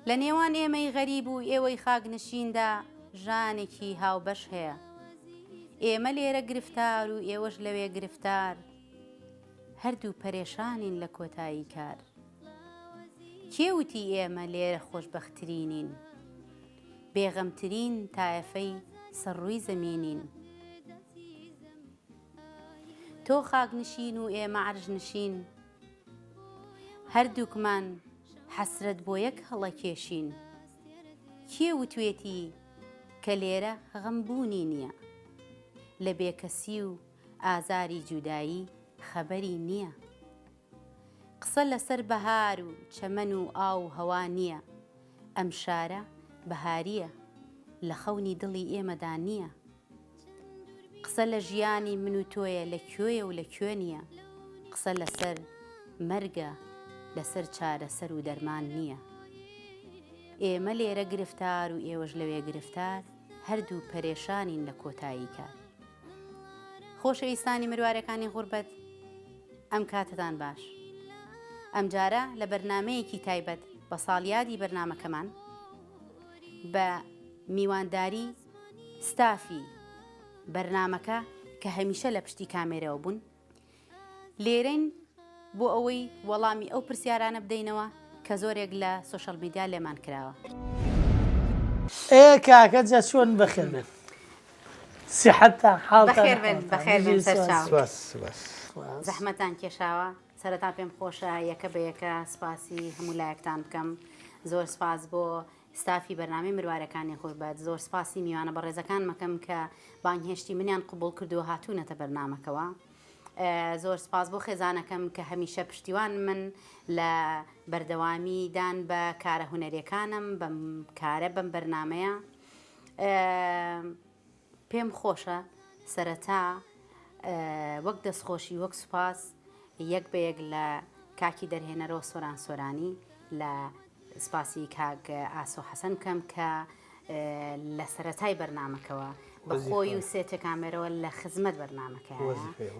لە نێوان ئێمەی غەریب و ئێوەی خاکنشیندا ژانێکی هاوبەش هەیە. ئێمە لێرە گرفتار و ئێوەش لەوێ گرفتار، هەردوو پەرێشانین لە کۆتایی کار. کێ وتی ئێمە لێرە خۆشبەختترینین؟ بێغەمترین تایەفەی سەر ڕووی زەمینین. تۆ خاکنشین و ئێمە عەرشنشین، هەردووکمان حەسرەت بۆ یەک هەڵەکێشین. کێ وتوێتی کە لێرە غەم بوونی نییە؟ لە بێکەسی و ئازاری جودایی خەبەری نییە. قسە لەسەر بەهار و چەمەن و ئاو و هەوا نییە. ئەم شارە بەهارییە، لە خەونی دڵی ئێمەدا نییە. قسە لە ژیانی من و تۆیە لە کوێیە و لە کوێ نییە. قسە لەسەر مەرگە، لەسەر چارەسەر و دەرمان نییە. ئێمە لێرە گرفتار و ئێوەش لەوێ گرفتار، هەردوو پەرێشانین لە کۆتایی کار. خۆشەویستانی مروارەکانی غوربەت ئەم کاتەتان باش. ئەمجارە لە بەرنامەیەکی تایبەت بە ساڵیادی بەرنامەکەمان بە میوانداری ستافی بەرنامەکە کە هەمیشە لە پشتی کامێرەوە بوون لێرەین بۆ ئەوەی وەڵامی ئەو پرسیارانە بدەینەوە کە زۆرێک لە social media لێمان کراوە. ئێ کاکە جا چۆن بەخێر بێن سیحەتتان حاڵتان بەخێر بێن بەخێر بێن سەرچاو سپاس سپاس زەحمەتان کێشاوە سەرەتا پێم خۆشە یەکە بە یەکە سپاسی هەموو لایەکتان بکەم زۆر سپاس بۆ ستافی بەرنامەی مروارەکانی غوربەت، زۆر سپاسی میوانە بەڕێزەکانم ئەکەم کە بانگهێشتی منیان قبوڵ کردو هاتوونەتە بەرنامەکەوە. زۆر سپاس بۆ خێزانەکەم کە هەمیشە پشتیوان من لە بەردەوامی دان بە کارە هونەریەکانم بەم کارە بەم بەرنمەیە. پێم خۆشە سەرەتا وەک دەستخۆشی وەک سوپاس یەک بە یەک لە کاکی دەرهێنەرەوە سۆران سۆرانی لە سپاسی کاک ئاسۆ حەسەن بکەم کە لە سەرەتای بەرنمەکەوە بە خۆی و سێتە کامێرەوە لە خزمەت بەرنمەکە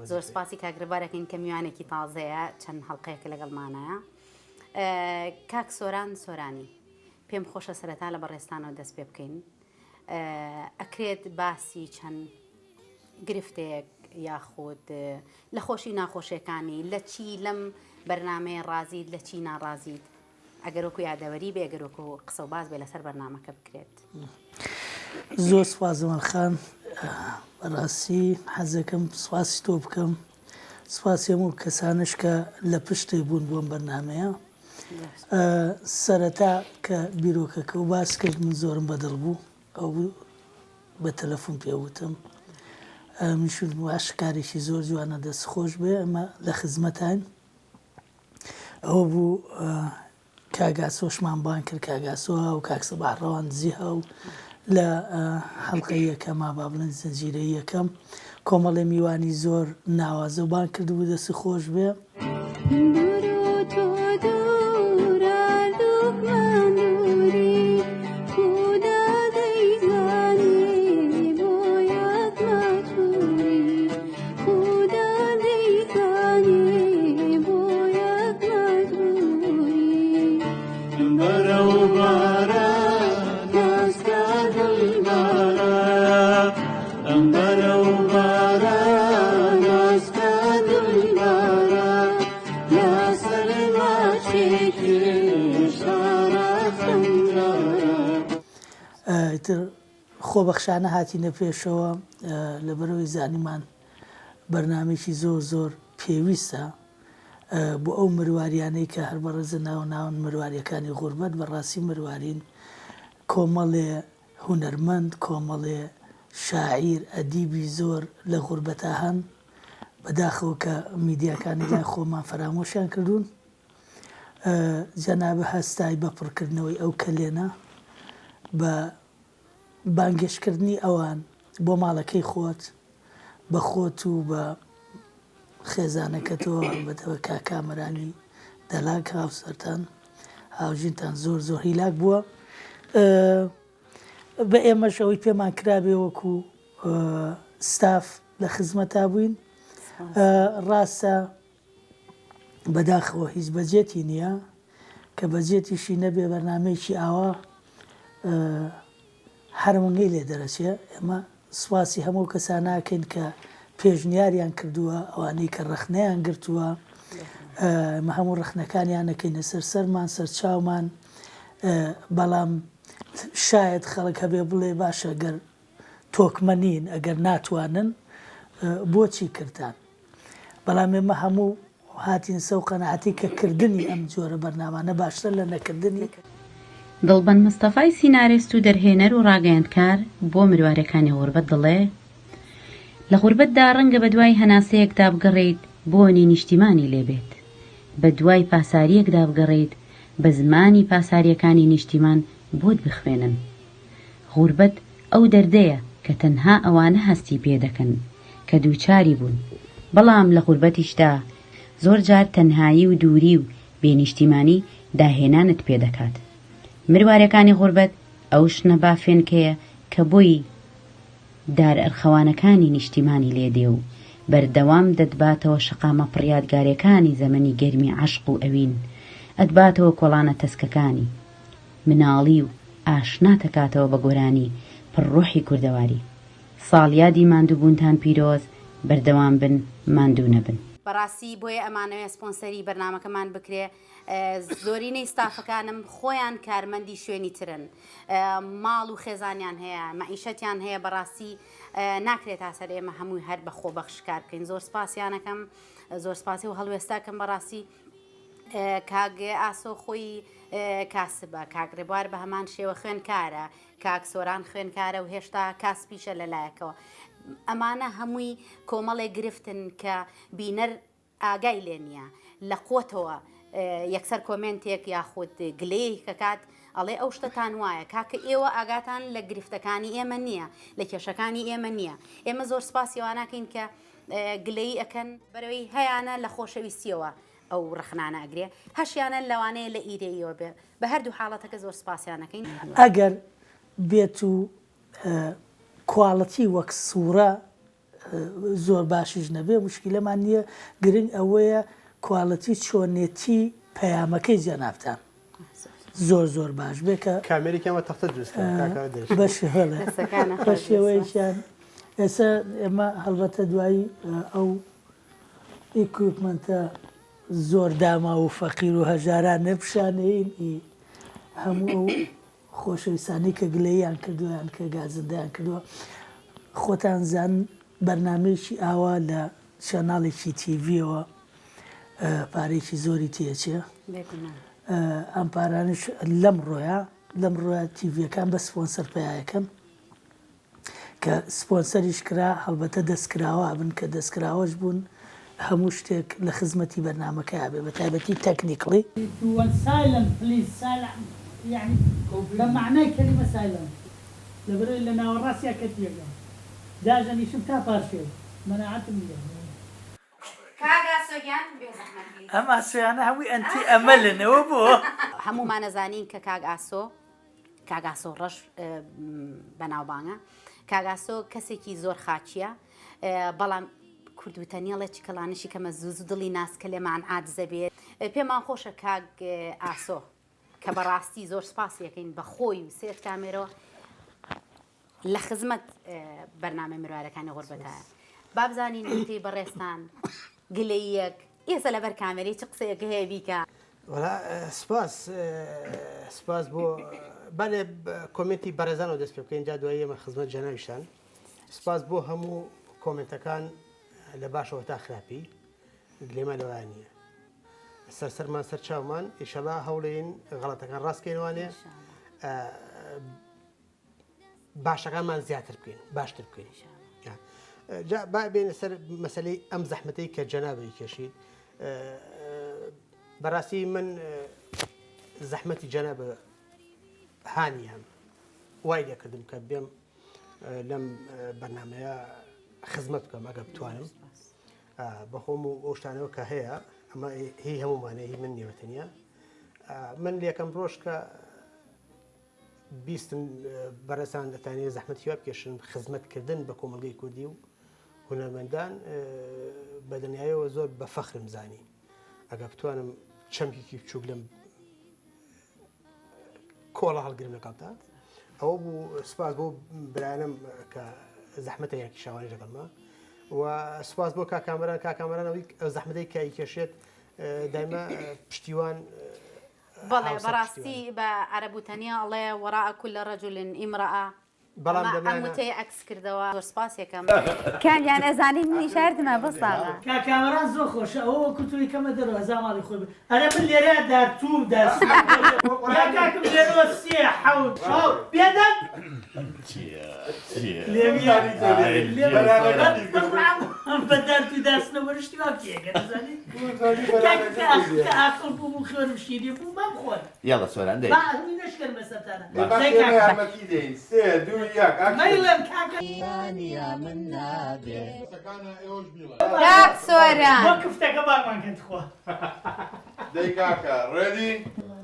زۆر سپاسی کاک ڕێبارەکەین کە میوانێکی تازەیە چەند هەڵلقەیەکە لەگەڵمانایە کاک سۆران سۆرانی پێم خۆشە سەرەتا لە بەڕێستانەوە دەست پێ بکەین ئەکرێت باسی چەند گرفتێک یاخود لە خۆشی و ناخۆشیەکانی لە چی لەم بەرنمەیە ڕازیت لە چی ناڕازیت ئەگەر وەکو یادەوەری بێ گەر وەکو قسە و باس بێ لەسەر بەرنمەکە بکرێت. زۆر سوپاس زەمەن خان بەڕاستی حەزەکەم سوپاسی تۆ بکەم سوپاسی هەموو کەسانش کە لە پشتێ بوون بۆم بەرنمەیە سەرەتا کە بیرۆکەکە و باس کرد من زۆرم بەدڵ بوو ئەو بە تەلەفۆن پێ وتم منیش وتم باشە کارێکی زۆر جوانە دەست خۆش بێ ئەمە لە خزمەتاین ئەوە بوو کاک ئاسۆشمان بانگ کرد کاک ئاسۆ ها و کاک سەباح ڕەواندزی ها و لە حەڵقەی یەکەما با بڵێن زنجیرەی یەکەم کۆمەڵێ میوانی زۆر ناوازە و بانگ کردبوو دەستی خۆش بێ. ئیتر خۆبەخشانە هاتینە پێشەوە لەبەرئەوەی زانیمان بەرنامەیەکی زۆر زۆر پێویستە بۆ ئەو مرواریانەی کە هەر بەڕێزە ناو ناون مرواریەکانی غوربەت بەڕاستی مروارین کۆمەڵێ هونەرمەند کۆمەڵێ شاعیر ئەدیبی زۆر لە غوربەتا هەن بەداخەوە کە میدیاکانی لای خۆمان فەرامۆشیان کردوون جەنابە هەستای بە پڕکردنەوەی ئەو کەلێنە بە بانگێشتکردنی ئەوان بۆ ماڵەکەی خۆت بە خۆت و بە خێزانەکەتەوە هەڵبەتە بە کاک کامەرانی دەلاک هاوسەرتان هاوژینتان زۆر زۆر هیلاک بووە بە ئێمەش ئەوەی پێمان کرابێ وەکو ستاف لە خزمەتا بووین ڕاستە بەداخەوە هیچ بەجێتی نییە. کە بەجێتیشی نەبێ بەرنامەیەکی ئاوا هەرمونگەی لێ دەرەچێ. ئێمە سوپاسی هەموو ئەو کەسانە ئەکەین کە پێشنیاریان کردووە، ئەوانەی کە ڕەخنەیان گرتووە. ئێمە هەموو ڕەخنەکانیان ئەکەینە سەر سەرمان، سەر چاومان. بەڵام شایەد خەڵک هەبێ بڵێ باشە گەر تۆکمە نین، ئەگەر ناتوانن بۆچی کردتان؟ بەڵام ئێمە هەموو هاتین سەو قەناعەتی کە کردنی ئەم جۆرە بەرنامانە باشترە لە نەکردنی. دڵبەند مستەفای سینارێست و دەرهێنەر و ڕاگەیاندکار بۆ مروارەکانی غوربەت دەڵێ، لە غوربەتدا ڕەنگە بەدوای هەناسەیەکدا بگەڕێیت بۆنی نیشتیمانی لێ بێت، بەدوای پاسارییەکدا بگەڕێیت بە زمانی پاسارییەکانی نیشتیمان بۆت بخوێنن. غوربەت ئەو دەردەیە کە تەنها ئەوانە هەستی پێ دەکەن کە دووچاری بوون، بەڵام لە غوربەتیشدا زۆر جار تەنهایی و دووری و بێ نیشتیمانی داهێنانت پێ دەکات. مروارەکانی غوربەت ئەو شنە با فێنکەیە کە بۆی دار ئەرخەوانەکانی نیشتیمانی لێ دێ و بەردەوام دەتباتەوە شەقامە پڕیادگارێکانی زەمەنی گەرمی عەشق و ئەوین، ئەتباتەوە کۆڵانە تەسکەکانی. مناڵی و ئاشناتەکاتەوە بە گۆرانی پڕ ڕۆحی کوردەواری. ساڵیادی ماندووبوونتان پیرۆز، بەردەوام بن ماندوو نەبن. بەڕاستی بۆیە ئەمانەوێ سپۆنسەری بەرنامەکەمان بکرێ زۆرینەی ستافەکانم خۆیان کارمەندی شوێنی ترن ماڵ و خێزانیان هەیە مەعیشەتیان هەیە بەڕاستی ناکرێت تا سەر ئێمە هەمووی هەر بە خۆبەخش کار بکەین زۆر سپاسیانەکەم زۆر سپاسی و هەڵوێستاکەم بەڕاستی کاک ئاسۆ خۆی کاسبە، کاک ڕێبوار بە هەمان شێوە خوێنکارە، کاک سۆران خوێنکارە و هێشتا کاسپیشە لە لایەکەوە. ئەمانە هەمووی کۆمەڵێک گرفتن کە بینەر ئاگای لێ نییە. لە قوتەوە یەکسەر کۆمێنتێک یاخود گلەیەک ئەکات ئەڵێ ئەو شتەتان وایە. کاکە ئێوە ئاگاتان لە گرفتەکانی ئێمە نییە، لە کێشەکانی ئێمە نییە. ئێمە زۆر سپاسی ئەوانەکەین کە گلەیی ئەکەن بەرەوەی هەیانە لە خۆشەویستیەوە ئەو ڕەخنانە ئەگرێ هەشیانە لەوانەیە لە ئیرەییەوە بێ بە هەردوو حاڵەتەکە زۆر سپاسیان ئەکەین. ئەگەر بێت و کواڵتی وەک سوڕە زۆر باشیش نەبێ موشکیلەمان نییە گرنگ ئەوەیە کواڵتی چۆنێتی پەیامەکەی جەنابتان زۆر زۆر باش بێ کە کامێرێکیان بە تەختە دروست کرد کاکە دەرچوو. بە شێوەڵێ دەستەکانە بە خۆش بێ سپاس. شێوەیەکیان ئێستا ئێمە هەڵبەتە دوایی ئەو equipment ە زۆر داماو و فەقیر و هەژارانە پیشانەیین ئی هەموو ئەو خۆشەویستانەی کە گلەییان کردووە یان کە گازندەیان کردووە خۆتان زان بەرنامەیەکی ئاوا لە channel ێکی TV یەوە پارەیەکی زۆری تێچێ ئەم پارانش لەم ڕۆیە لەم ڕۆیە TV یەکان بە سپۆنسەر پیاەکەن کە سپۆنسەریش کرا هەڵبەتە دەستکراوە بن کە دەستکراوەش بوون هەموو شتێک لە خزمەتی بەرنامەکەیا بێ بە تایبەتی technically. تو وان silent please silent یەعنی بە مەعنای کەلیمە silent لەبەرئەوەی لە ناوەڕاستیا کەتیەکەم داژەنیشم تا پارشێو مەناعەتم نیە. کاک ئاسۆ گیان بێ زەحمەت please. ئەم ئاسۆیانە هەمووی ئەنتی ئەمەلن ئەوە بۆ؟ هەموومان ئەزانین کە کاک ئاسۆ کاک ئاسۆ ڕەش بەناوبانگە کاک ئاسۆ کەسێکی زۆر خاکیە بەڵام کورد وتەنی ئەڵێ چیکەڵانشی کەمە زوو زوو دڵی ناسکە لێمان عاجزە بێت پێمان خۆشە کاک ئاسۆ کە بەڕاستی زۆر سپاسی ئەکەین بە خۆی و سێت کامێرەوە لە خزمەت بەرنامەی مروارەکانی غوربەتایە بابزانین وتەی بەڕێزتان گلەییەک ئێستا لەبەر کامێرەی چ قسەیەک هەیە بیکە. وەڵا سپاس سپاس بۆ بەێ کۆمنتی بەڕێزانەوە دەست پێ بکەین جا دوایی ئێمە خزمەت جەناویشتان سپاس بۆ هەموو کۆمنتەکان لە باشەوە تا خراپی لێمان لەوە نییە سەر سەرمان سەر چاومان ئیشەڵا هەوڵین غەڵەتەکان ڕاستکەینوانێ باشەکانمان زیاتر بکەین باشتر بکەین جا با بێنە سەر مەسلەی ئەم زەحمەتەی کە جەنابی کێشیت بەڕاستی من زەحمەتی جەناب هانی هەم وای لێکردم کە بێم لەم بەرنمەیە خزمەت بکەم ئەگە بتوانم بەخۆم و ئەو شتانەوە کە هەیە ئەمە هی هەمومانە هی من نیوە تەنیا من لەکەم ڕۆژ کە بیستم بەڕێزتان دەتانەوێت زەحمەتی وا بکێشن خزمەتکردن بە کۆمەڵگەی کوردی و هونەرمەندان بە دڵنیایەوە زۆر بە فەخرم زانی ئەگە بتوانم چەمکێکی بچووک لەم کۆڵە هەڵگرم لەگەڵتا ئەوە بوو سپاس بۆ برایانم کە زەحمەتە یان کیشاوانی لەگەڵما و سپاس بۆ کاک کامەران کاک کامەران ئەوەی ئەو زەحمەتەی کە ئەیکێشێت دایمە پشتیوان بەڵێ بەڕاستی بە عەرەب و تەنیا ئەڵێ وراء كل رجل امرأة بەڵام ئەمە ئەم دەمانە وتەی عەکس کردەوە زۆر سپاسیەکەم. کامیان ئەزانی منیش هەردمە بەساغە. کاک کامەران زۆر خۆشە ئەوە وەکو تۆی کەمە دەرەوە هەزا ماڵی خۆی بێ ئەرێ من لێرەیا دارتووم دارسووم یا کاکم لێرەوە سێ حەوت چاو بێدەنگ بە دارتوو دارسنە وەرشتی وا پێگە دەزانی کاک کە کە ئاقڵ بووم و خوێنم شیرین بوو مەم خۆن یاڵە سۆران دەی. با ئەهلی نەشکەن بەسەرتانا ئێ باش دەی ئێمە کاکە یارمەتی دەین سێ دوو یەک ئاکشن. مەیڵێن کاکە. کاک سۆران. بۆ کفتەکە بانگمان کەن تخوا. دەی کاکە ready.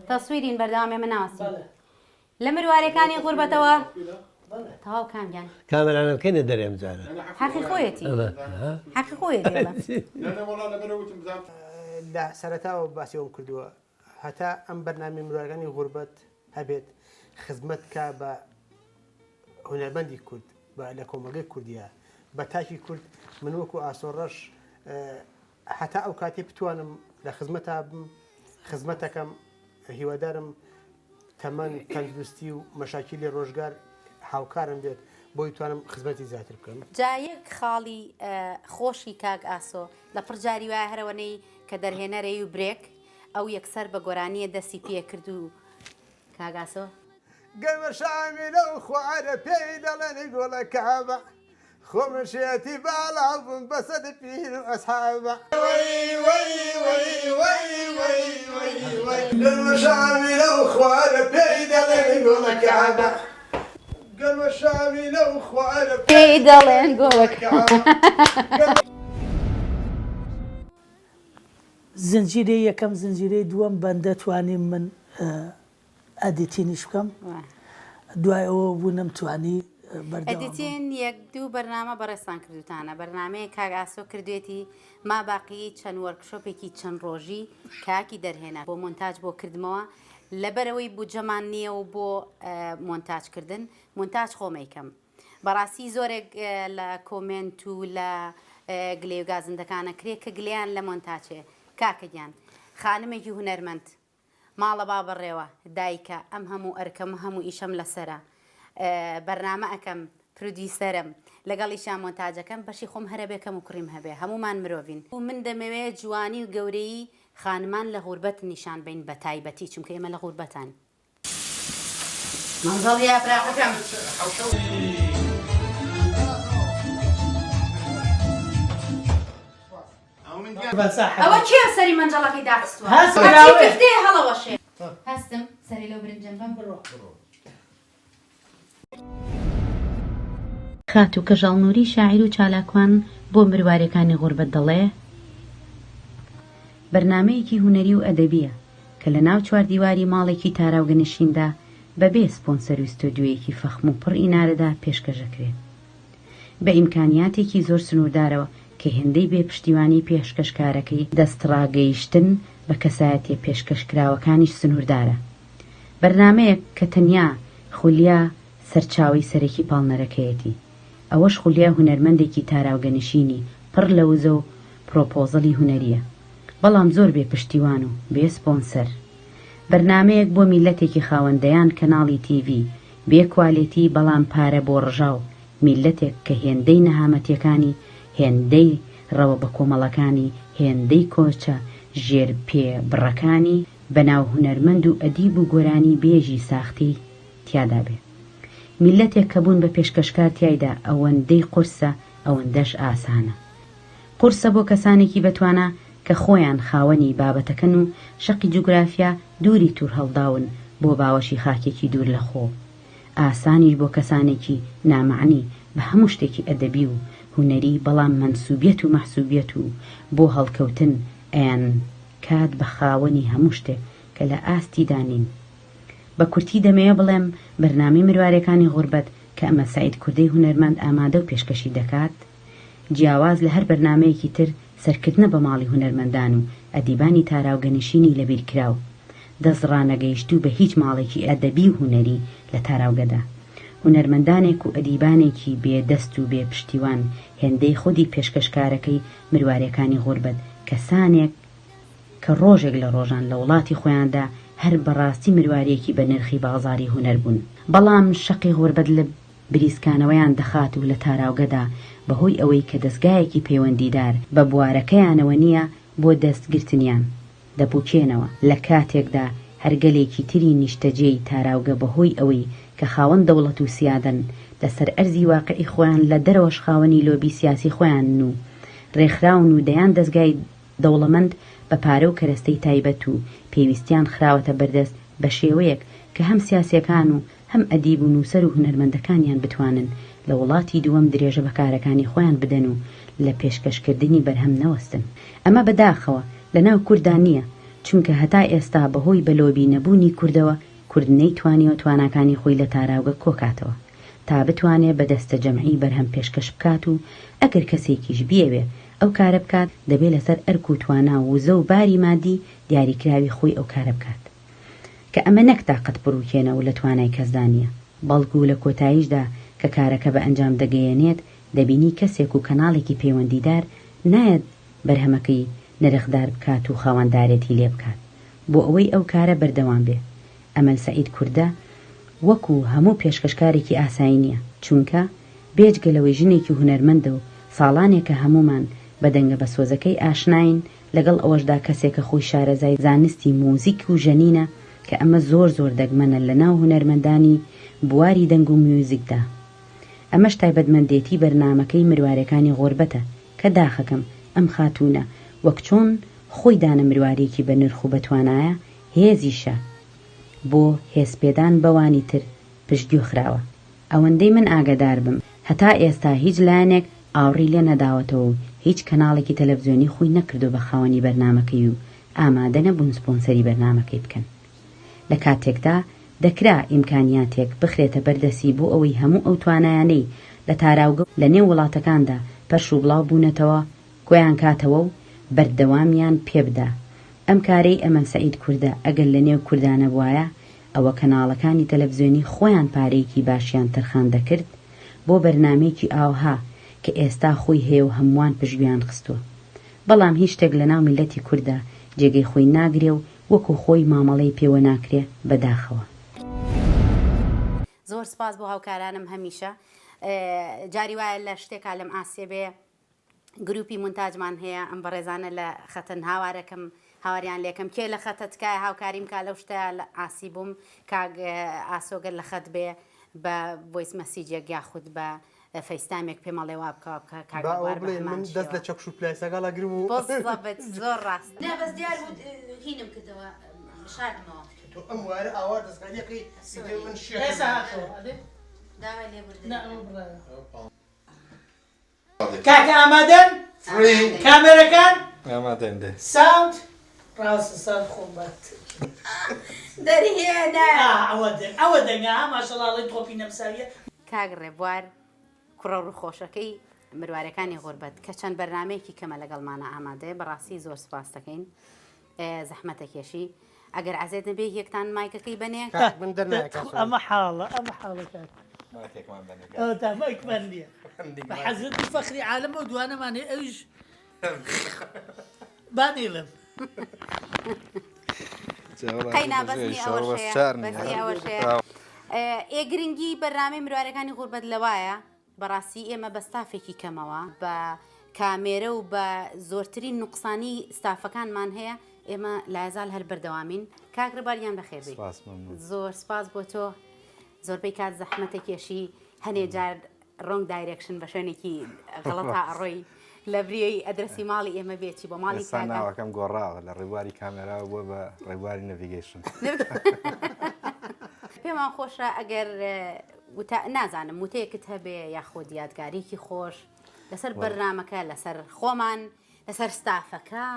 تەسویرین بەردەوام ئێمە ناوەستین بەڵێ. لە مروارێکانی غوربەتەوە تەواو کام گیان. کامەرانە بکەینە دەرێ ئەم جارە. حەقی خۆیەتی حەقی خۆیەتی ئەڵێم. لە سەرەتاوە باسی ئەوەم کردووە هەتا ئەم بەرنامەی مرۆیەکانی غوربەت هەبێت خزمەت کا بە هونەرمەندی کورد بە لە کۆمەڵگەی کوردیە بە تاکی کورد من وەکو ئاسۆ ڕەش هەتا ئەو کاتی بتوانم لە خزمەتا بم خزمەتەکەم هیوادارم تەمەن تەندروستی و مەشاکیلی ڕۆژگار هاوکارم بێت بۆی توانم خزمەتی زیاتر بکەم. جا یەک خاڵی خۆشی کاک ئاسۆ لە پڕ جاری وایە هەرەوەنەی کە دەرهێنەرەی و برێک ئەو یەکسەر بە گۆرانیە دەستی پێ کرد و کاک ئاسۆ. گەرمە شامی لەو خوارە پێی دەڵێن گوڵە کابە خۆ من شێتی باڵا بووم بەسەد پیر و ئەسحابە. گەرمە شامی لەو خوارە پێی دەڵێن گوڵە کابە گەرمە شامی لەو خوارە پێی دەڵێن گوڵە کابە. زنجیرەی یەکەم زنجیرەی دووەم بەندە توانیم من editing یش بکەم دوای ئەوە بوو نەمتوانی بەردەوام بم. editing یەک دوو بەرنامە بەڕێزتان کردوتانە بەرنامەیەک کاک ئاسۆ کردوێتی ما باقی چەند workshop ێکی چەند ڕۆژی کاکی دەرهێنەر بۆ مۆنتاج بۆ کردمەوە لەبەرئەوەی بودجەمان نییە و بۆ مۆنتاج کردن مۆنتاج خۆمەیکەم بەڕاستی زۆرێک لە کۆمێنت و لە گلەی و گازندەکانە کرێ کە گلەیان لە مۆنتاچێ کاکە گیان خانمێکی هونەرمەند ماڵە با بەڕێوە دایکە ئەم هەموو ئەرکەم هەموو ئیشەم لەسەرە بەرنامە ئەکەم producer م لەگەڵیشا مۆنتاجەکەم بەشی خۆم هەرەبێ کەم و کوڕیم هەبێ هەموومان مرۆڤین و من دەمەوێ جوانی و گەورەیی خانمان لە غوربەت نیشان بەین بەتایبەتی چونکە ئێمە لە غوربەتان. مەنزەڵ یاپراخەکەم. ئەوە کێ سەری مەنجەڵەکەی داخستووە؟ هەرچی کفتەیە هەڵەوەشێ. هەستم سەری لەو برنجەم بەم. خاتوو کەژاڵ نوری شاعیر و چالاکوان بۆ مرواریەکانی غوربەت دەڵێ، بەرنامەیەکی هونەری و ئەدەبییە کە لە ناو چواردیواری ماڵێکی تاراوگەنشیندا بە بێ سپۆنسەر و ستۆدیۆیەکی فەخم و پڕ ئینارەدا پێشکەشەکرێ بە ئیمکانیاتێکی زۆر سنووردارەوە کە هێندەی بێ پشتیوانی پێشکەشکارەکەی دەستڕاگەیشتن بە کەسایەتیە پێشکەشکراوەکانیش سنووردارە. بەرنامەیەک کە تەنیا خولیا سەرچاوەی سەرەکی پاڵنەرەکەیەتی. ئەوەش خولیای هونەرمەندێکی تاراوگەنشینی پڕ لە وزە و پرۆپۆزەڵی هونەرییە. بەڵام زۆر بێ پشتیوان و بێ سپۆنسەر. بەرنامەیەک بۆ میللەتێکی خاوەن دەیان کەناڵی تیڤی بێ کوالێتی بەڵام پارە بۆ ڕژاو، میللەتێک کە هێندەی نەهامەتیەکانی، هێندەی ڕەوە بەکۆمەڵەکانی، هێندەی کۆچە ژێر پێ بڕەکانی، بەناو هونەرمەند و ئەدیب و گۆرانی بێژی ساختەی تیادا بێ. میللەتێک کە بوون بە پێشکەشکار تیایدا ئەوەندەی قورسە ئەوەندەش ئاسانە. قورسە بۆ کەسانێکی بەتوانا کە خۆیان خاوەنی بابەتەکەن و شەقی جوگرافیا دووری تورهەڵداون بۆ باوەشی خاکێکی دوور لە خۆ. ئاسانیش بۆ کەسانێکی نامەعنی بە هەموو شتێکی ئەدەبی و هونەری بەڵام مەنسوبیەت و مەحسوبیەت و بۆ هەڵکەوتن ئەیان کات بە خاوەنی هەموو شتێک کە لە ئاستیدا نین. بە کورتی دەمەوێ بڵێم بەرنامەی مروارێکانی غوربەت کە ئەمە سەعید کوردەی هونەرمەند ئامادە و پێشکەشی دەکات جیاواز لە هەر بەرنامەیەکی تر سەرکردنە بە ماڵی هونەرمەندان و ئەدیبانی تاراوگەنشینی لەبیرکراو. دەست ڕانەگەیشتوو بە هیچ ماڵێکی ئەدەبی و هونەری لە تاراوگەدا. هونەرمەندانێک و ئەدیبانێکی بێ دەست و بێ پشتیوان هێندەی خودی پێشکەشکارەکەی مروارێکانی غوربەت کەسانێک کە ڕۆژێک لە ڕۆژان لە وڵاتی خۆیاندا هەر بە ڕاستی مروارییەکی بە نرخی بازاڕی هونەر بوون بەڵام شەقی غوربەت لە بریسکانەوەیان دەخات و لە تاراوگەدا بە هۆی ئەوەی کە دەزگایەکی پەیوەندیدار بە بوارەکەیانەوە نییە بۆ دەست گرتنیان دەپوکێنەوە، لە کاتێکدا هەر گەلێکی تری نیشتەجێی تاراوگە بە هۆی ئەوەی کە خاوەن دەوڵەت و سیادەن لە سەر ئەرزی واقعی خۆیان لە دەرەوەش خاوەنی لۆبی سیاسی خۆیانن و رێکخراون و دەیان دەزگای دەوڵەمەند بە پارە و کەرەستەی تایبەت و پێویستیان خراوەتە بەردەست بە شێوەیەک کە هەم سیاسیەکان و هەم ئەدیب و نووسەر و هونەرمەندەکانیان بتوانن لە وڵاتی دووەم درێژە بە کارەکانی خۆیان بدەن و لە پێشکەشکردنی بەرهەم نەوەستن. ئەمە بە داخەوە لە ناو کورددا نییە، چونکە هەتا ئێستا بە هۆی بە لۆبی نەبوونی کوردەوە کورد نەیتوانیوە تواناکانی خۆی لە تاراوگە کۆکاتەوە تا بتوانێ بە دەستەجەمعی بەرهەم پێشکەش بکات و ئەگەر کەسێکیش بیەوێ ئەو کارە بکات دەبێ لەسەر ئەرک و توانا و وزە و باری مادی دیاریکراوی خۆی ئەو کارە بکات. کە ئەمە نەک تاقەت پڕوکێنە و لە توانای کەسدا نییە، بەڵکو لە کۆتاییشدا کە کارەکە بە ئەنجام دەگەیەنێت دەبینی کەسێک و کەناڵێکی پەیوەندیدار نایەت بەرهەمەکەی نرخدار بکات و خاوەندارێتی لێ بکات بۆ ئەوەی ئەو کارە بەردەوام بێ. ئەمەل سەعید کوردە وەکو هەموو پێشکەشکارێکی ئاسایی نییە، چونکە بێجگە لەوەی ژنێکی هونەرمەندە و ساڵانێکە هەموومان بە دەنگە بەسۆزەکەی ئاشناین، لەگەڵ ئەوەشدا کەسێکە خۆی شارەزای زانستی موزیک و ژەنینە کە ئەمە زۆر زۆر دەگمەنە لەناو هونەرمەندانی بواری دەنگ و میوزیکدا. ئەمەش تایبەتمەندێتی بەرنامەکەی مروارێکانی غوربەتە کە داخەکەم ئەم خاتوونە وەک چۆن خۆی دانە مروارێکی بە نرخ و بەتوانایە هێزیشە بۆ هێزپێدان بەوانی تر پشتگوێ خراوە. ئەوەندەی من ئاگەدار بم هەتا ئێستا هیچ لایەنێک ئاوڕی لێ نەداوەتەوە و هیچ کەناڵێکی تەلەفزیۆنی خۆی نەکردوە بە خاوەنی بەرنامەکەی و ئامادە نەبوون سپۆنسەری بەرنامەکەی بکەن لە کاتێکدا دەکرا ئیمکانیاتێک بخرێتە بەر دەستی بۆ ئەوەی هەموو ئەو توانایانەی لە تاراوگە و لە نێو وڵاتەکاندا پەرش و بڵاو بوونەتەوە کۆیان کاتەوە و بەردەوامیان پێ بدا ئەم کارەی ئەمەل سەعید کوردە ئەگەر لە نێو کوردا نەبوایە ئەوە کەناڵەکانی تەلەفزیۆنی خۆیان پارەیەکی باشیان تەرخان دەکرد بۆ بەرنامەیەکی ئاوها کە ئێستا خۆی هەیە و هەمووان پشتگوێیان خستووە بەڵام هیچ شتێک لەناو میللەتی کوردا جێگەی خۆی ناگرێ و وەکو خۆی مامەڵەی پێوە ناکرێ بەداخەوە. زۆر سپاس بۆ هاوکارانم هەمیشە جاری وایە لە شتێکا لەم ئاسێ بێ گروپی مونتاجمان هەیە ئەم بەڕێزانە لە خەتەن هاوارەکەم هاواریان لێکەم کێ لە خەتە تکایە هاوکاریم کا لەو شتە لە ئاسی بووم کاک ئاسۆگەر لە خەت بێ بە voice message ێک یاخود بە FaceTime ێک پێم ئەڵێ وا بکە وا بکە کاک با ئەوە ڕێبوار بە بڵێین هەمان من دەست شێوە لە چەکوش و پلایسەکە هەڵەگرم و بالضبط زۆر ڕاست نا بەس دیار بوو هینم کردەوە شاردمەوە. تۆ ئەم وایەرە ئاوا دەستکاریەکەی ئیتر sorry من شێتم. ئێستا هاتەوە ئەدێ داوای لێبوردن نا ئەکەم. ئەوە بڕایەوە. کاکە ئامادەن؟ کامێرەکان؟ ئامادەین دەی. sound؟ ڕاستە sound خۆم بات. دەرهێنە. ئا ئەوە دەنگ ئەوە دەنگە ها ماشەڵا ئەڵێی تۆپی نەمساویە. کاک ڕێبوار کوڕە ڕووخۆشەکەی مروارەکانی غوربەت کە چەند بەرنامەیەکی کەمە لەگەڵمانە ئامادەیە بەڕاستی زۆر سوپاس دەکەین زەحمەتەکێشی ئەگەر عەزێت نەبێ یەکتان مایکەکەی بەنێ. کاک من دەرنایە کاک سۆران. ئەمە حاڵە ئەمە حاڵە کاک. مایکێکمان بەنێ کاک. ئەوەتا مایکمان نییە. بە حەزرەتی فەخری عالەم ئەو دوانەمان هەیە ئەویش با نەیڵێم. قەینا بەس نی ئەوەش هەیە بەس نی ئەوەش هەیە. ئێ گرنگی بەرنامەی مروارەکانی غوربەت لەوایە بەڕاستی ئێمە بە ستافێکی کەمەوە بە کامێرە و بە زۆرترین نوقسانی ستافەکانمان هەیە ئێمە لایەزال هەر بەردەوامین کاک ڕێبوار گیان بەخێر بێی سپاس مەمنون. زۆر سپاس بۆ تۆ زۆربەی کات زەحمەتە کێشی هەنێ جار wrong direction بە شوێنێکی غەڵەتا ئەڕۆی لە بریی ئەدرەسی ماڵی ئێمە بێچی بۆ ماڵی ئێستا کاکە ناوەکەم گۆڕاوە لە ڕێبواری کامێراوە بووە بە ڕێبواری navigation. پێمان خۆشە ئەگەر وتە نازانم وتەیەکت هەبێ یاخود یادگاریەکی خۆش لەسەر بەرنامەکە لەسەر خۆمان لەسەر ستافەکە.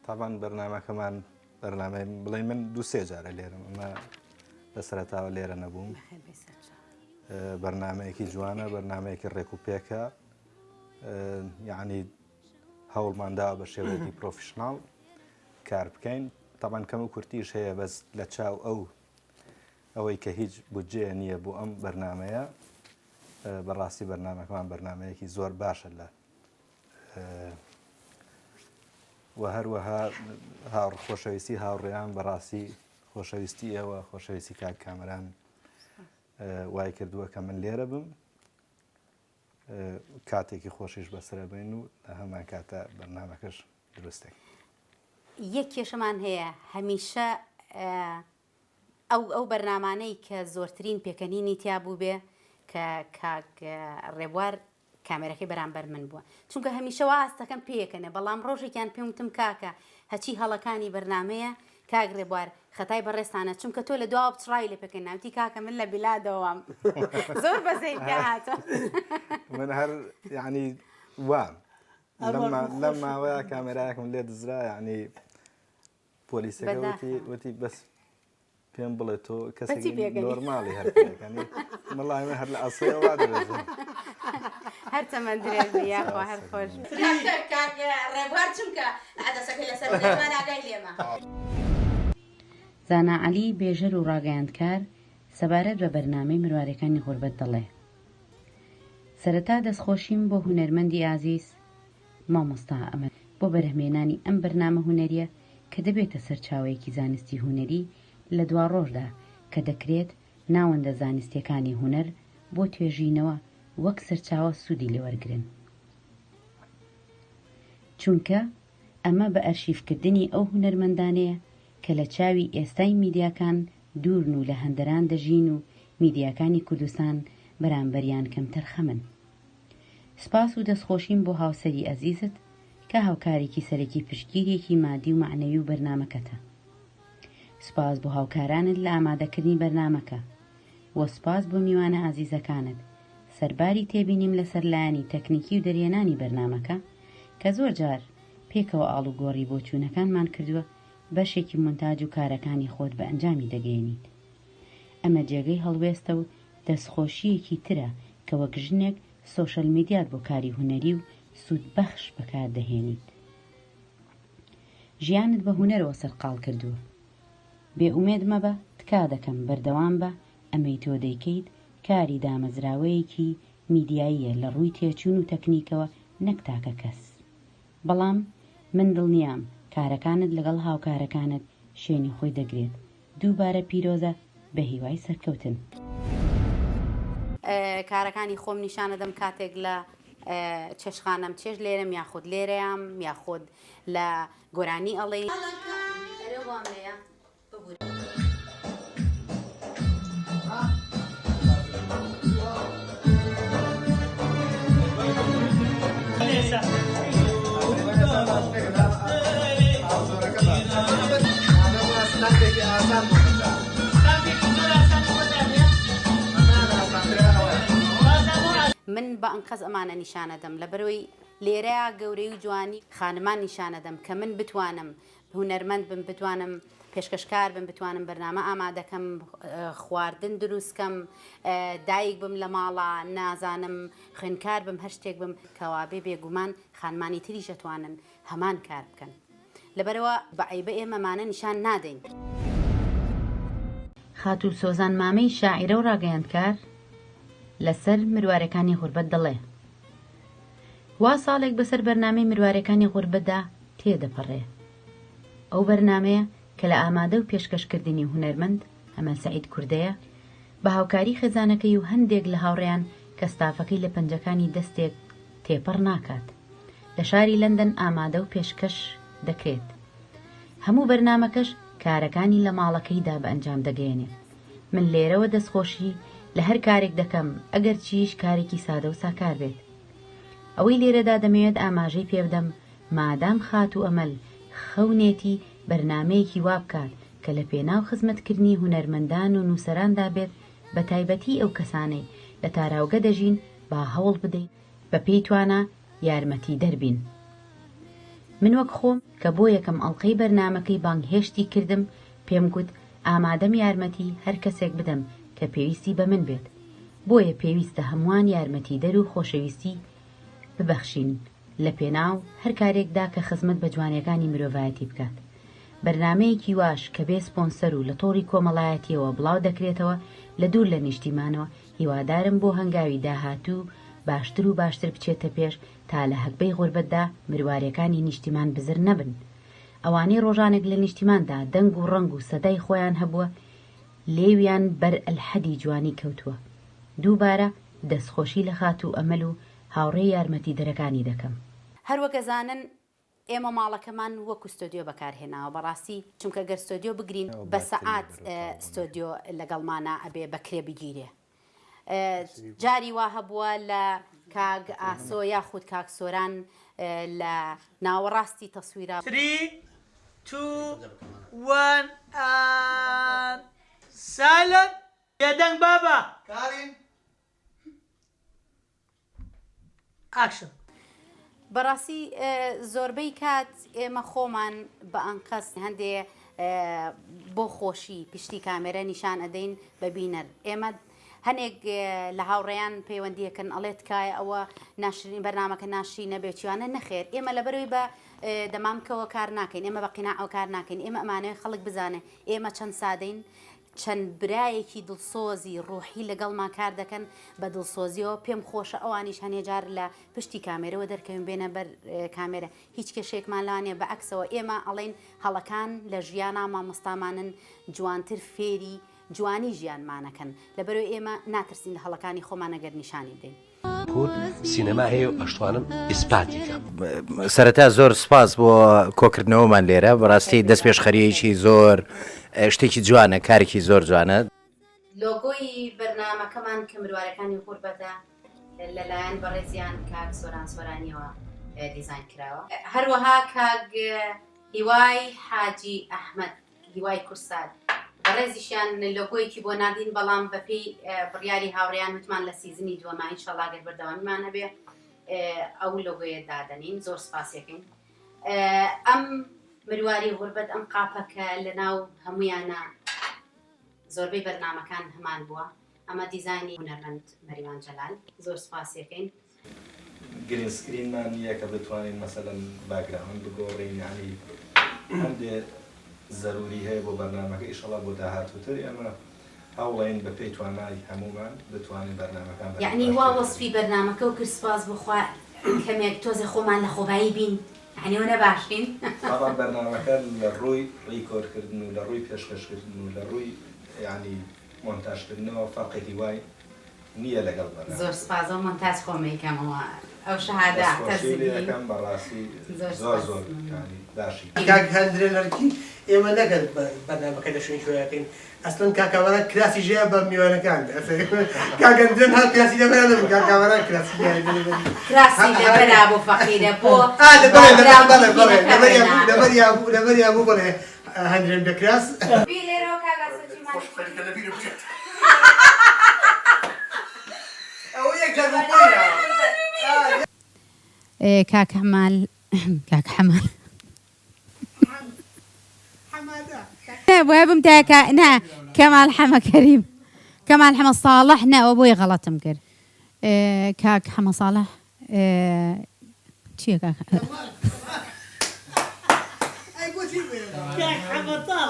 تابان بەرنامەکەمان بەرنامەی بڵێن من دوو سێ جارە لێرم ئەمە لە سەرەتاوە لێرە نەبووم بەرنمەیەکی جوانە بەرنمەیەکی ڕێک و پێکە یعنی هەوڵمانداوە بە شێوەیەکی professional کار بکەین. تەبعەن کەم و کورتیش هەیە بەس لە چاو ئەو ئەوەی کە هیچ بودجەیە نییە بۆ ئەم بەرنمەیە بەڕاستی بەرنمەکەمان بەرنمەیەکی زۆر باشە لە و هەروەها هاوڕ خۆشەویستی هاوڕێیان بەڕاستی خۆشەویستی ئێوە خۆشەویستی کاک کامەران وای کردووە کە من لێرە بم کاتێکی خۆشیش بەسرە بین و لە هەمان کاتە بەرنمەکەش دروستێک. یەک کێشەمان هەیە هەمیشە ئەو ئەو بەرنامانەی کە زۆرترین پێکەنینی تیا بووبێ کە کاک ڕێبوار کامێرەکەی بەرامبەر من بووە چونکە هەمیشە وا هەستەکەم پێیەکەنێ بەڵام ڕۆژێکیان پێم وتم کاکە هەچی هەڵەکانی بەرنامەیە کاک ڕێبوار خەتای بەڕێزتانە چونکە تۆ لە دواوە پچڕاوی لە پێکەنینا وتی کاکە من لە بیلادەوەم زۆر بەزەیم پێ هاتم من هەر یعنی وام لەم ماوەیە کامێرایەکم لێ دزرا یعنی پۆلیسەکە وتی وتی بەس پێم بڵێ تۆ کەسێکی نۆرماڵی هەر پێکەنی وەڵای من هەر لە ئەسڵەوە وا درێژم هەر تەمەن درێژ بی یاخوا هەر خۆش کاکە کاک ڕێبوار چونکە عەدەسەکەی لەسەر بنەمان ئاگای لێمە. زانا عەلی، بێژەر و ڕاگەیاندکار، سەبارەت بە بەرنامەی مروارەکانی غوربەت دەڵێ، سەرەتا دەستخۆشیم بۆ هونەرمەندی ئازیز مامۆستا ئەمەل بۆ بەرهەمهێنانی ئەم بەرنامە هونەریە کە دەبێتە سەرچاوەیەکی زانستی هونەری لە دواڕۆژدا کە دەکرێت ناوەندە زانستیەکانی هونەر بۆ توێژینەوە وەک سەرچاوە سوودی لێوەرگرن چونکە ئەمە بە ئەرشیفکردنی ئەو هونەرمەندانەیە کە لە چاوی ئێستای میدیاکان دوورن و لە هەندەران دەژین و میدیاکانی کوردستان بەرامبەریان کەمتەرخەمن. سپاس و دەستخۆشیم بۆ هاوسەری ئەزیزت کە هاوکارێکی سەرەکی پشتگیریەکی مادی و مەعنەوی و بەرنامەکەتە. سوپاس بۆ هاوکارانت لە ئامادەکردنی بەرنامەکە وە سوپاس بۆ میوانە ئازیزەکانت سەرباری تێبینیم لەسەر لایەنی تەکنیکی و دەرهێنانی بەرنامەکە کە زۆر جار پێکەوە ئاڵوگۆڕی بۆچوونەکانمان کردووە بەشێکی مونتاج و کارەکانی خۆت بە ئەنجامی دەگەیەنیت ئەمە جێگەی هەڵوێستە و دەستخۆشییەکی ترە کە وەک ژنێک سۆشەل میدیات بۆ کاری هونەری و سوودبەخش بەکار دەهێنیت. ژیانت بە هونەرەوە سەرقاڵ کردووە. بێ ئومێد مەبە تکا دەکەم بەردەوام بە ئەمەی تۆ دەیکەیت کاری دامەزراوەیەکی میدیاییە لە ڕووی تێچوون و تەکنیکەوە نەک تاکە کەس. بەڵام من دڵنیام کارەکانت لەگەڵ هاوکارەکانت شوێنی خۆی دەگرێت دووبارە پیرۆزە بەهیوای سەرکەوتن. کارەکانی خۆم نیشانەدەم کاتێک لە چێشتخانەم چێشت لێرەم یاخود لێرەیام یاخود لە گۆرانی ئەڵێین. من بە ئەنقەست ئەمانە نیشانەدەم لەبەرئەوەی لێرەیا گەورەی و جوانی خانمان نیشانەدەم کە من بتوانم هونەرمەند بم بتوانم پێشکەشکار بم بتوانم بەرنامە ئامادەکەم خواردن دروستکەم دایک بم لە ماڵا نازانم خوێنکار بم هەر شتێک بم کەوابێ بێگومان خانمانی تریش ئەتوانن هەمان کار بکەن لەبەرئەوە بە عەیبە ئێمە مانە نیشان نادەین. خاتوو سۆزان مامەی شاعیرە و ڕاگەیاندکار لەسەر مروارەکانی غوربەت دەڵێ، وا ساڵێک بەسەر بەرنامەی مروارەکانی غوربەتدا تێدەپەڕێ. ئەو بەرنامەیە کە لە ئامادە و پێشکەشکردنی هونەرمەند ئەمەل سەعید کوردەیە، بە هاوکاری خێزانەکەی و هەندێک لە هاوڕێیان کە ستافەکەی لە پەنجەکانی دەستێک تێپەڕ ناکات، لە شاری لەندەن ئامادە و پێشکەش دەکرێت. هەموو بەرنامەکەش کارەکانی لە ماڵەکەیدا بە ئەنجام دەگەیەنێت. من لێرەوە دەستخۆشی لە هەر کارێک دەکەم ئەگەرچیش کارێکی سادە و ساکار بێت. ئەوەی لێرەدا دەمەوێت ئاماژەی پێبدەم مادام خاتوو ئەمەل خەونێتی بەرنامەیەکی وا بکات کە لە پێناو خزمەتکردنی هونەرمەندان و نووسەراندا بێت بەتایبەتی ئەو کەسانەی لە تاراوگە دەژین با هەوڵ بدەین بە پێی توانا یارمەتیدەر بین. من وەک خۆم کە بۆ یەکەم ئەڵقەی بەرنامەکەی بانگهێشتی کردم پێم گوت ئامادەم یارمەتی هەر کەسێک بدەم کە پێویستی بە من بێت بۆیە پێویستە هەمووان یارمەتیدەر و خۆشەویستی ببەخشین لە پێناو هەر کارێکدا کە خزمەت بە جوانیەکانی مرۆڤایەتی بکات. بەرنامەیەکی واش کە بێ سپۆنسەر و لە تۆڕی کۆمەڵایەتیەوە بڵاو دەکرێتەوە لە دوور لە نیشتیمانەوە هیوادارم بۆ هەنگاوی داهاتوو باشتر و باشتر بچێتە پێش تا لە هەگبەی غوربەتدا مروارێکانی نیشتیمان بزر نەبن ئەوانەی ڕۆژانێک لە نیشتیماندا دەنگ و ڕەنگ و سەدای خۆیان هەبووە لێویان بەر ئەلحەدی جوانی کەوتووە دووبارە دەستخۆشی لە خاتوو ئەمەل و هاوڕێ یارمەتیدەرەکانی دەکەم. هەروەک ئەزانن ئێمە ماڵەکەمان وەکو ستۆدیۆ بەکارهێناوە بەڕاستی چونکە گەر ستۆدیۆ بگرین بە سەعات ستۆدیۆ لەگەڵمانا ئەبێ بەکرێ بگیرێ جاری وا هەبووە لە کاک ئاسۆ یاخود کاک سۆران لە ناوەڕاستی تەسویرا. Three two one and silent بێدەنگ بابە. کارین. Action. بەڕاستی زۆربەی کات ئێمە خۆمان بە ئەنقەست هەندێ بۆ خۆشی پشتی کامێرە نیشان ئەدەین بە بینەر ئێمە هەنێک لە هاوڕێیان پەیوەندیەکەن ئەڵێ تکایە ئەوە ناشرین بەرنامەکە ناشرینە بێ چیانە نەخێر ئێمە لەبەرەوەی بە دەمامکەوە کار ناکەین ئێمە بە قیناعەوە کار ناکەین ئێمە ئەمانەوێ خەڵک بزانێ ئێمە چەند سادەین چەند برایەکی دڵسۆزی ڕوحی لەگەڵما کار دەکەن بە دڵسۆزیەوە پێم خۆشە ئەوانیش هەنێ جار لە پشتی کامێرەوە دەرکەون بێنە بەر کامێرە هیچ کێشەیەکمان لەوان نیە بە عەکسەوە ئێمە ئەڵێین هەڵەکان لە ژیانا مامۆستامانن جوانتر فێری جوانی ژیانمانەکەن لەبەرئەوەی ئێمە ناترسین لە هەڵەکانی خۆمان ئەگەر نیشانی بدەین. کورد سینەما هەیە و ئەشتوانم ئیسپاتی کەم. سەرەتا زۆر سپاس بۆ کۆکردنەوەمان لێرە بەڕاستی دەستپێشخەریەکی زۆر شتێکی جوانە کارێکی زۆر جوانە. لۆگۆی بەرنامەکەمان کە مروارەکانی غوربەتە لەلایەن بەڕێزیان کاک سۆران سۆرانیەوە دیزاین کراوە. هەروەها کاک هیوای حاجی ئەحمەد هیوای کورسات بەڕێزیشیان لۆگۆیەکی بۆ ناردین بەڵام بەپێی بڕیاری هاوڕێیان وتمان لە season ی دووەما ئینشەڵا گەر بەردەوامیمان هەبێ ئەو لۆگۆیە دادەنین زۆر سپاسیەکەین ئەم مرواری غوربەت ئەم قاپە کە لە ناو هەمویانە زۆربەی بەرنامەکان هەمان بووە ئەمە دیزاینی هونەرمەند مەریوان جەلال زۆر سپاسیەکەین. green screen مان نییە کە بتوانین مەسەلەن background بگۆڕین یانی هەندێ زەروری هەیە بۆ بەرنامەکە ئیشەڵا بۆ داهاتووتر ئێمە هەوڵەین بە پێی توانای هەموومان بتوانین بەرنامەکان بەرەو یەعنی وا باشتر ببەین. وەسفی بەرنامەکەو کرد سپاس بۆ خوا کەمێک تۆزێ خۆمان لە خۆبایی بین یەعنی ئەوەنە باشین. تەبعەن بەرنامەکە لە ڕووی record کردن و لە ڕووی پێشکەش کردن و لە ڕووی یانی مۆنتاژ کردنەوە فەرقێکی وای نییە لەگەڵ بەرنامە. زۆر سپاس ئەو مۆنتاج خۆم ئەیکەمەوە ئەو شەهادە دەست خۆشی لێ اعتز بی. ئەکەم بەڕاستی زۆر زۆر سپاس زۆر مەمنون. یانی باشی. کاک هەندرێن هەرکی ئێمە نەکەن بەرنامەکە لە شوێنی خۆیاکەین ئەسڵەن کاک کامەران کراسی ژەیە بە میوانەکان کاک هەندرێن هەر کراسی لەبەرا نەبوو کاک کامەران کراسی ژەیە لەبەری کراسی لەبەرا بۆ فەقیرە بۆ ئا لەبەرە لەبەر بەڵێ بەڵێ باکگراوندی لەبەریا نەکەوێ بوو لەبەریا بوو لەبەریا بوو بەڵێ هەندرێن بێ کراس. بی لێرەوە کاک ئاسۆ چیمان خۆش خەریکە لەبیرم بچێت. ئەوە یەک جار بۆ خۆی کاک حەمال کاک حەمال نا بۆیە بمتایە کا نا کەمال حەمە کەریم کەمال حەمە ساڵح نا ئەوە بۆیە غەڵەتم کرد کاک حەمە ساڵح چییە کاک کاک حەمە تاڵ.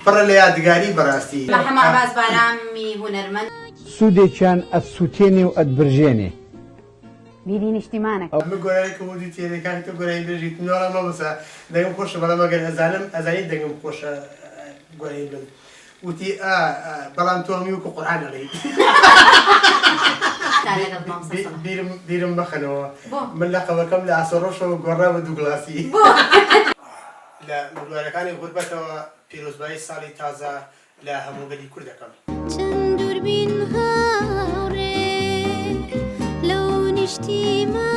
پڕە لە یادگاری بەڕاستی. حەمە عەباس بارامی هونەرمەند. سوودێکیان ئەتسووتێنێ و ئەتبرژێنێ. بیری نیشتیمانەکەم. من گۆرانی کە وتی تێرێ کاک تۆ گۆرانی بێژیت من وەڵا مامۆستا دەنگم خۆشە بەڵام ئەگەر ئەزانم ئەزانی دەنگم خۆشە گۆرانی بڵێم وتی ئا ئا بەڵام تۆ هەمووی وەکو قورئان ئەڵێیت تا لەگەڵ مامۆستا سەڵاح. بیرم بیرم مەخەنەوە بۆ؟ من لەقەبەکەم لە ئاسۆ ڕەشەوە گۆڕا بە دووگڵاسی. بۆ؟ لە مردوارەکانی غوربەتەوە پیرۆزبایی ساڵی تازە لە هەموو گەلی کورد دەکەم. چەند دووربین هاوڕێ لەو نیشتیمانە.